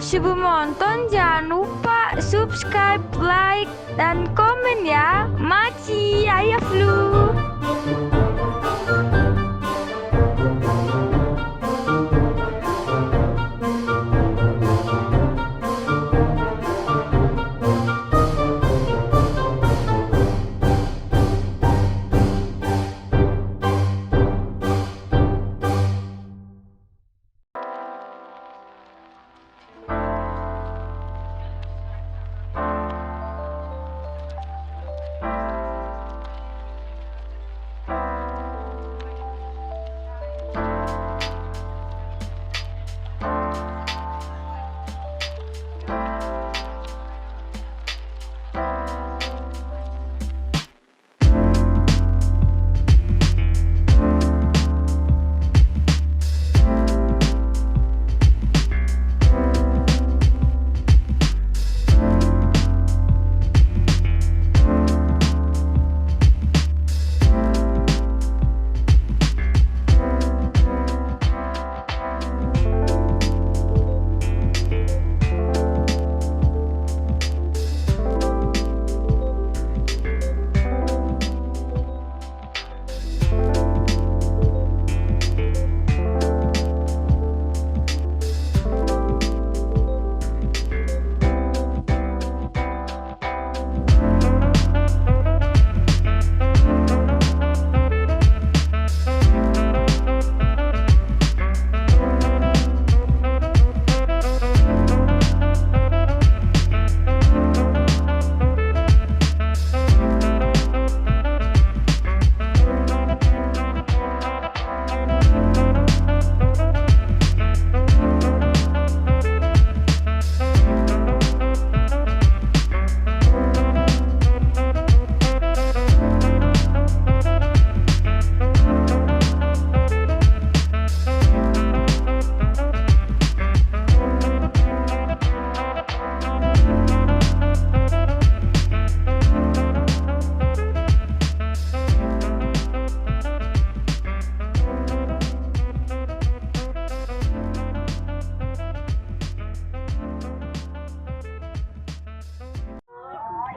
Sebelum nonton jangan lupa subscribe, like, dan komen ya. Maci, ayah flu.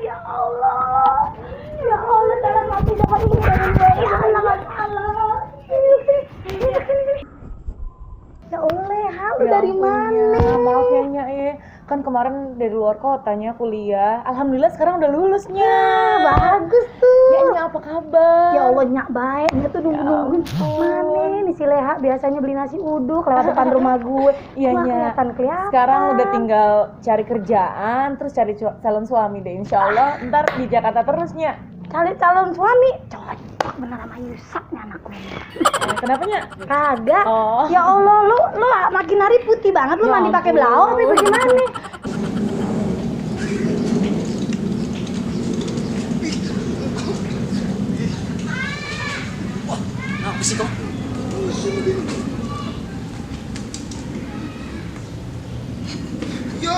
Ya Allah, dalam hati jangan ini dari gue. Ya Allah. Ya Allah, Leha, lu dari mana? Maaf ya Nyak ya, kan kemarin dari luar kotanya kuliah. Alhamdulillah sekarang udah lulusnya. Bagus tuh. Ya Nyak, apa kabar? Ya Allah, Nyak baik. Nyak tuh nunggu-nungguin. Mana nih si Leha biasanya beli nasi uduk lewat depan rumah gue. Iya Wah, Nyak. kelihatan. Sekarang udah tinggal cari kerjaan, terus cari calon suami deh. Insya Allah ntar di Jakarta terus Nyak. Cari calon suami, cocok bener sama Yusak nih anak gue. Kenapa Nyak? Kagak. Oh. Ya Allah, lu makin hari putih banget. Lu Ya mandi pakai ampun. blau apa bagaimana? Apa sih kok? Ya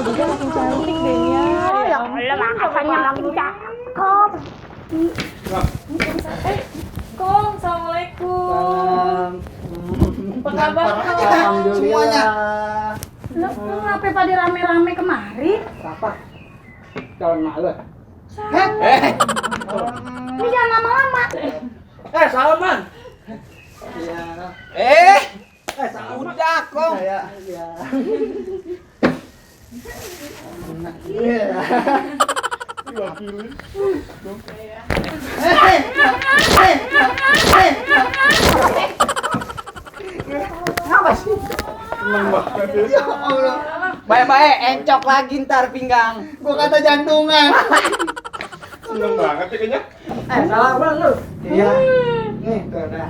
juga makin cantik deh Nyak. Ya Allah, makanya makin cakep. Kong, assalamualaikum. Apa kabar Kong? Semuanya. Lu ngapain pada rame-rame kemari? Siapa? Calon mak lu. Ini jangan lama-lama. Salaman. Iya. Udah kok. Iya. Iya. Ngapa sih? Ya Allah. Baik-baik, encok lagi ntar pinggang. Gua kata jantungan. Seneng banget ya kayaknya. Salaman lu. Iya. Nih, tuh dah.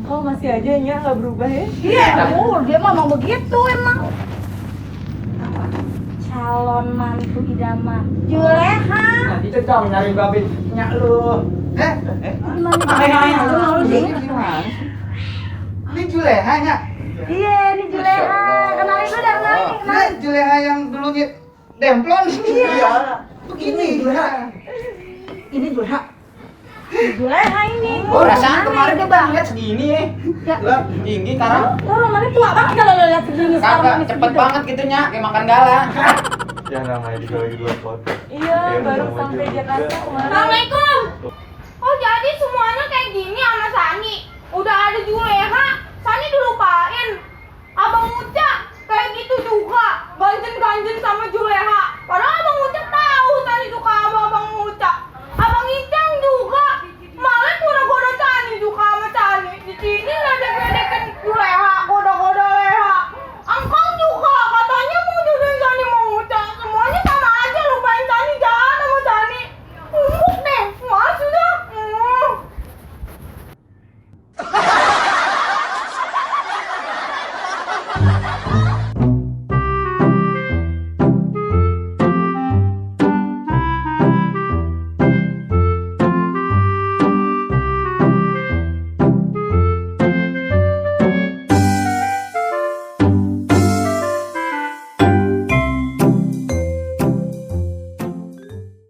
Kok masih aja Nyak nggak berubah ya? Iya, dia ngomong begitu emang. Calon mantu idaman Juleha. Nanti tuh dong nyari babi nyak lu. Gimana? Ini Juleha nyak. Iya, ini Juleha. Kenalin lu dah, kenalin. Ini Juleha yang dulu demplon. Iya. Begini Juleha. Ini Juleha. Juleha ini. Perasaan kemarin dia bang lihat segini ya. Lah, tinggi sekarang. Lo romannya tua banget kalau lo lihat segini sekarang. Kagak cepet banget gitunya kayak makan gala. Ya namanya juga lagi luar kota. Iya, Iya, baru sama sampai juga. Jakarta kemarin. Assalamualaikum. Oh jadi semuanya kayak gini sama Sani? Udah ada Juleha,